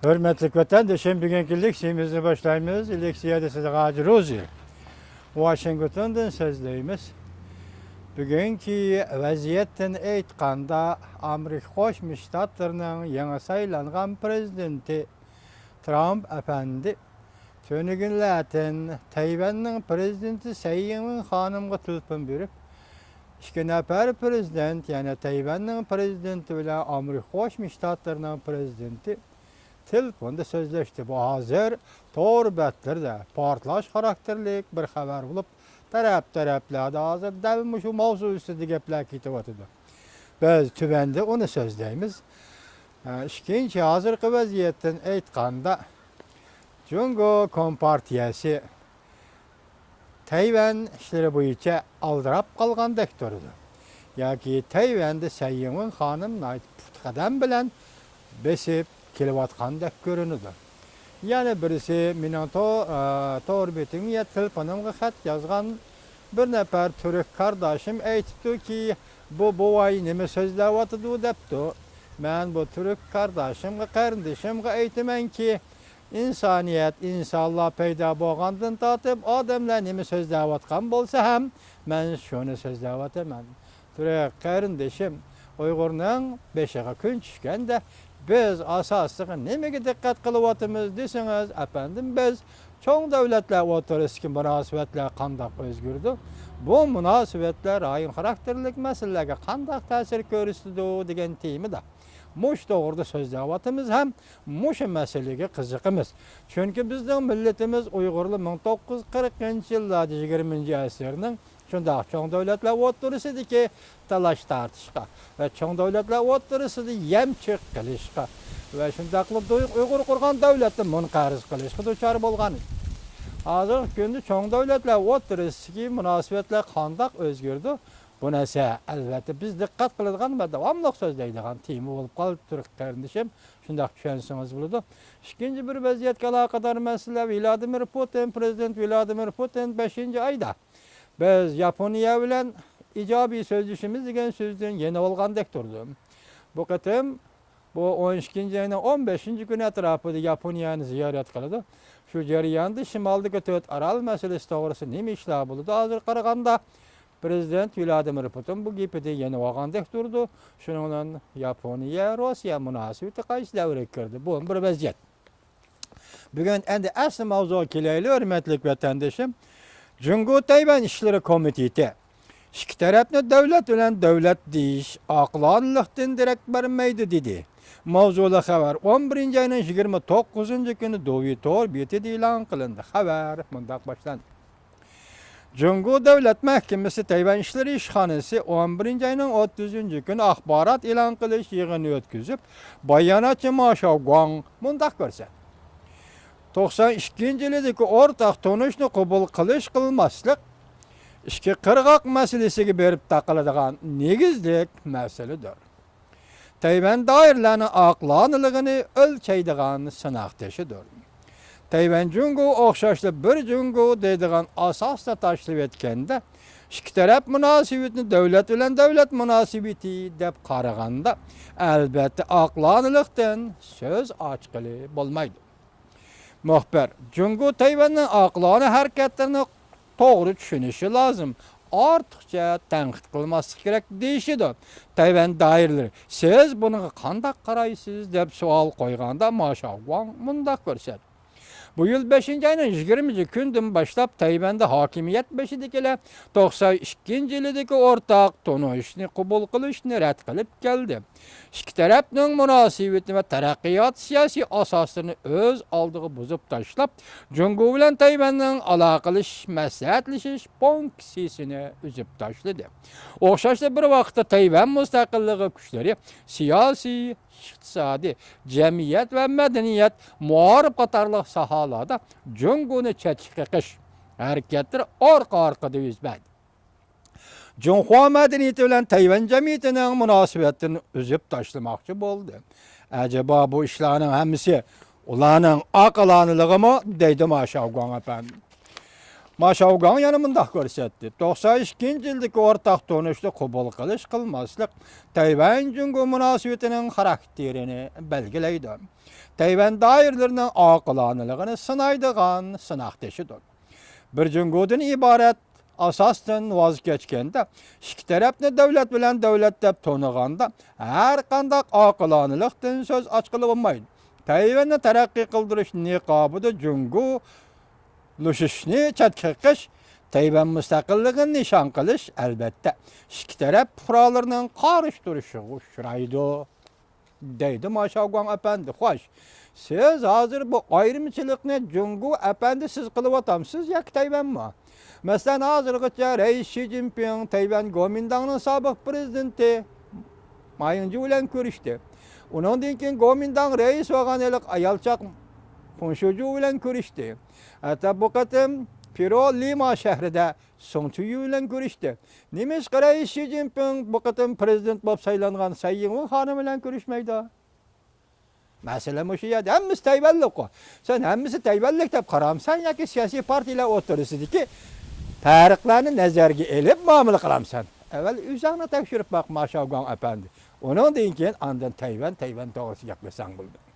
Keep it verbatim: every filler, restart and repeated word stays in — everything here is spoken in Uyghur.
ھۆرمەتلىك ۋەتەندىشىم، بۈگۈنكى لېكسىيىمىزنى باشلايمىز. لېكسىيەدە سىزگە ھاجى روزى، ۋاشىنگتوندىن سۆزلەيمىز. بۈگۈنكى ۋەزىيەتتىن ئېيتقاندا، ئامېرىكا قوشما شتاتلىرىنىڭ يېڭى سايلانغان پىرېزىدېنتى ترامپ ئەپەندى تۈنۈگۈنلەتىن تەيۋەننىڭ پىرېزىدېنتى سەي يىڭۋېن خانىمغا تېلېفون بېرىپ، ئىككى نەپەر پىرېزىدېنت، يەنى تەيۋەننىڭ پىرېزىدېنتى بىلەن ئامېرىكا قوشما شتاتلىرىنىڭ پىرېزىدېنتى تېلېفوندا سۆزلەشتى. بۇ ھازىر تور بەتلىرىدە پارتلاش خاراكتېرلىك بىر خەۋەر بولۇپ، تەرەپ-تەرەپلەردە ھازىر دەل مۇشۇ ماۋزۇ ئۈستىدە گەپلەر كېتىۋاتىدۇ. بىز تۆۋەندە ئۇنى سۆزلەيمىز. ئىككىنچى، ھازىرقى ۋەزىيەتتىن ئېيتقاندا، جۇڭگو كومپارتىيەسى تەيۋەن ئىشلىرى بويىچە ئالدىراپ قالغاندەك تۇرىدۇ. ياكى تەيۋەندە سەي يىڭۋېن خانىم ناھايىتى پۇختا قەدەم بىلەن بېسىپ كېلىۋاتقاندەك كۆرۈنىدۇ. يەنە بىرسى، مېنىڭ تو-، ئە، تور بېتىمگە، تېلېفونۇمغا خەت يازغان بىر نەپەر تۈرك قارداشىم ئېيتىپتۇكى، بۇ بوۋاي نېمە سۆزلەۋاتىدۇ دەپتۇ. مەن بۇ تۈرك قارداشىمغا، قېرىندىشىمغا ئېيتىمەنكى، ئىنسانىيەت، ئىنسانلار پەيدا بولغاندىن تارتىپ ئادەملەر نېمە سۆزلەۋاتقان بولسا ھەم، مەن شۇنى سۆزلەۋاتىمەن. تۈرك قېرىندىشىم، ئۇيغۇرنىڭ بېشىغا كۈن چۈشكەندە، بىز ئاساسلىقى نېمىگە دىققەت قىلىۋاتىمىز دېسىڭىز، ئەپەندىم، بىز چوڭ دۆلەتلەر ئوتتۇرىسىدىكى مۇناسىۋەتلەر قانداق ئۆزگىرىدۇ؟ بۇ مۇناسىۋەتلەر رايون خاراكتېرلىك مەسىلىلەرگە قانداق تەسىر كۆرسىتىدۇ دېگەن تېمىدا مۇشۇ توغرىدا سۆزلەۋاتىمىز ھەم مۇشۇ مەسىلىگە قىزىقىمىز. چۈنكى بىزنىڭ مىللىتىمىز ئۇيغۇرلار مىڭ توققۇز يۈز قىرىقىنچى يىللاردا يىگىرمىنچى ئەسىرنىڭ شۇنداق چوڭ دۆلەتلەر ئوتتۇرىسىدىكى تالاش-تارتىشقا ۋە چوڭ دۆلەتلەر ئوتتۇرىسىدا يەم-چۆپ قىلىشقا ۋە شۇنداقلا دوي-، ئۇيغۇر قۇرغان دۆلەتنى مۇنقەرز قىلىشقا دۇچار بولغان ئىدى. ھازىرقى كۈندە چوڭ دۆلەتلەر ئوتتۇرىسىدىكى مۇناسىۋەتلەر قانداق ئۆزگىرىدۇ؟ بۇ نەرسە، ئەلۋەتتە، بىز دىققەت قىلىدىغان ۋە داۋاملىق سۆزلەيدىغان تېما بولۇپ قالدى، تۈرك قېرىندىشىم. شۇنداق چۈشەنسىڭىز بولىدۇ. ئىككىنچى بىر ۋەزىيەتكە ئالاقىدار مەسىلە، ۋلادىمىر پۇتىن، پىرېزىدېنت ۋلادىمىر پۇتىن بەشىنچى ئايدا بىز ياپونىيە بىلەن ئىجابىي سۆزلىشىمىز دېگەن سۆزدىن يېنىۋالغاندەك تۇردى. بۇ قېتىم، بۇ ئون ئىككىنچى ئاينىڭ ئون بەشىنچى كۈنى ئەتراپىدا ياپونىيەنى زىيارەت قىلىدۇ. شۇ جەرياندا شىمالدىكى تۆت ئارال مەسىلىسى توغرىسىدا نېمە ئىشلار بولىدۇ؟ ھازىر قارىغاندا، پىرېزىدېنت ۋلادىمىر پۇتىن بۇ گېپىدىن يېنىۋالغاندەك تۇرىدۇ. شۇنىڭ بىلەن ياپونىيە، روسىيە مۇناسىۋىتى قايسى دەۋرگە كىردى؟ بۇ بىر ۋەزىيەت. بۈگۈن ئەمدى ئەسلى ماۋزۇغا كېلەيلى، ھۆرمەتلىك ۋەتەندىشىم. جۇڭگو تەيۋەن ئىشلىرى كومىتېتى ئىككى تەرەپنى دۆلەت بىلەن دۆلەت دېيىش ئاقىلانىلىقتىن دېرەك بەرمەيدۇ، دېدى. ماۋزۇلۇق خەۋەر ئون بىرىنچى ئاينىڭ يىگىرمە توققۇزىنچى كۈنى دۇۋى تور بېتىدە ئېلان قىلىندى. خەۋەر مۇنداق باشلاندى. جۇڭگو دۆلەت مەھكىمىسى تەيۋەن ئىشلىرى ئىشخانىسى ئون بىرىنچى ئاينىڭ ئوتتۇزىنچى كۈنى ئاخبارات ئېلان قىلىش يىغىنى ئۆتكۈزۈپ، باياناتچى ما شاۋگۇاڭ مۇنداق كۆرسەتتى. توقسان ئىككىنچى يىلىدىكى ئورتاق تونۇشنى قوبۇل قىلىش-قىلماسلىق ئىككى قىرغاق مەسىلىسىگە بېرىپ تاقىلىدىغان نېگىزلىك مەسىلىدۇر. تەيۋەن دائىرىلەرنىڭ ئاقىلانىلىقىنى ئۆلچەيدىغان سىناق تېشىدۇر. تەيۋەن جۇڭگو ئوخشاشلا بىر جۇڭگو دەيدىغان ئاساسنى تاشلىۋەتكەندە، ئىككى تەرەپ مۇناسىۋىتىنى دۆلەت بىلەن دۆلەت مۇناسىۋىتى دەپ قارىغاندا، ئەلۋەتتە ئاقىلانىلىقتىن سۆز ئاچقىلى بولمايدۇ. مۇخبىر، جۇڭگو تەيۋەننىڭ ئاقىلانە ھەرىكەتلىرىنى توغرا چۈشىنىشى لازىم، ئارتۇقچە تەنقىد قىلماسلىق كېرەك، دېيىشىدۇ. تەيۋەن دائىرىلىرى، سىز بۇنىڭغا قانداق قارايسىز؟ دەپ سوئال قويغاندا، ما شاۋگۇاڭ مۇنداق كۆرسەتتى. بۇ يىل بەشىنچى ئاينىڭ يىگىرمىنچى كۈنىدىن باشلاپ تەيۋەندە ھاكىمىيەت بېشىدىكىلەر توقسان ئىككىنچى يىلىدىكى ئورتاق تونۇشنى قوبۇل قىلىشنى رەت قىلىپ كەلدى. ئىككى تەرەپنىڭ مۇناسىۋىتى ۋە تەرەققىيات سىياسىي ئاساسلىرىنى ئۆز ئالدىغا بۇزۇپ تاشلاپ، جۇڭگو بىلەن تەيۋەننىڭ ئالاقىلىشىش، مەسلىھەتلىشىش پونكسىيىسىنى ئۈزۈپ تاشلىدى. ئوخشاشلا بىر ۋاقىتتا تەيۋەن مۇستەقىللىقى كۈچلىرى سىياسىي، ئىقتىسادىي، جەمئىيەت ۋە مەدەنىيەت، مائارىپ قاتارلىق ساھەلەردە جۇڭگونى چەتكە قېقىش ھەرىكەتلىرى ئارقا-ئارقىدىن يۈز بەردى. جۇڭخۇا مەدەنىيىتى بىلەن تەيۋەن جەمئىيىتىنىڭ مۇناسىۋەتلىرىنى ئۈزۈپ تاشلىماقچى بولدى. ئەجەبا بۇ ئىشلارنىڭ ھەممىسى ئۇلارنىڭ ئاقىلانىلىقىمۇ؟ دەيدۇ ما شاۋگۇاڭ ئەپەندى. ما شاۋگاڭ يەنە مۇنداق كۆرسەتتى، توقسان ئىككىنچى يىلدىكى ئورتاق تونۇشنى قوبۇل قىلىش-قىلماسلىق تەيۋەن جۇڭگو مۇناسىۋىتىنىڭ خاراكتېرىنى بەلگىلەيدۇ. تەيۋەن دائىرىلىرىنىڭ ئاقىلانىلىقىنى سىنايدىغان سىناق تېشىدۇر. بىر جۇڭگودىن ئىبارەت ئاساستىن ۋاز كەچكەندە، ئىككى تەرەپنى دۆلەت بىلەن دۆلەت دەپ تونۇغاندا، ھەر قانداق ئاقىلانىلىقتىن سۆز ئاچقىلى بولمايدۇ. تەيۋەننى تەرەققىي قىلدۇرۇش نىقابىدا جۇڭگولىشىشنى چەتكە قېقىش، تەيۋەن مۇستەقىللىقىنى نىشان قىلىش، ئەلۋەتتە، ئىككى تەرەپ پۇقرالىرىنىڭ قارشى تۇرۇشىغا ئۇچرايدۇ. دەيدۇ ما شاۋگۇاڭ ئەپەندى. خوش، سىز ھازىر بۇ ئايرىمچىلىقنى جۇڭگو ئەپەندى سىز قىلىۋاتامسىز ياكى تەيۋەنمۇ؟ مەسىلەن، ھازىرغىچە رەئىس شى جىنپىڭ تەيۋەن گومىنداڭنىڭ سابىق پىرېزىدېنتى ما يىڭجۇ بىلەن كۆرۈشتى. ئۇنىڭدىن كېيىن گومىنداڭ رەئىس بولغان ھېلىقى ئايالچاق خۇڭ شۇجۇ بىلەن كۆرۈشتى. ھەتتا بۇ قېتىم پېرۇ لىما شەھىرىدە سۇڭ چۈيۈ بىلەن كۆرۈشتى. نېمىشقا رەئىس شى جىنپىڭ بۇ قېتىم پىرېزىدېنت بولۇپ سايلانغان سەي يىڭۋېن خانىم بىلەن كۆرۈشمەيدۇ؟ مەسىلە مۇشۇ يەردە. ھەممىسى تەيۋەنلىققۇ. سەن ھەممىسى تەيۋەنلىك دەپ قارامسەن ياكى سىياسىي پارتىيىلەر ئوتتۇرىسىدىكى پەرقلەرنى نەزەرگە ئېلىپ مۇئامىلە قىلامسەن؟ ئەۋۋەل ئۆزۈڭنى تەكشۈرۈپ باق، ما شاۋگۇاڭ ئەپەندى. ئۇنىڭدىن كېيىن ئاندىن تەيۋەن، تەيۋەن توغرىسىدا گەپلەشسەڭ بولىدۇ.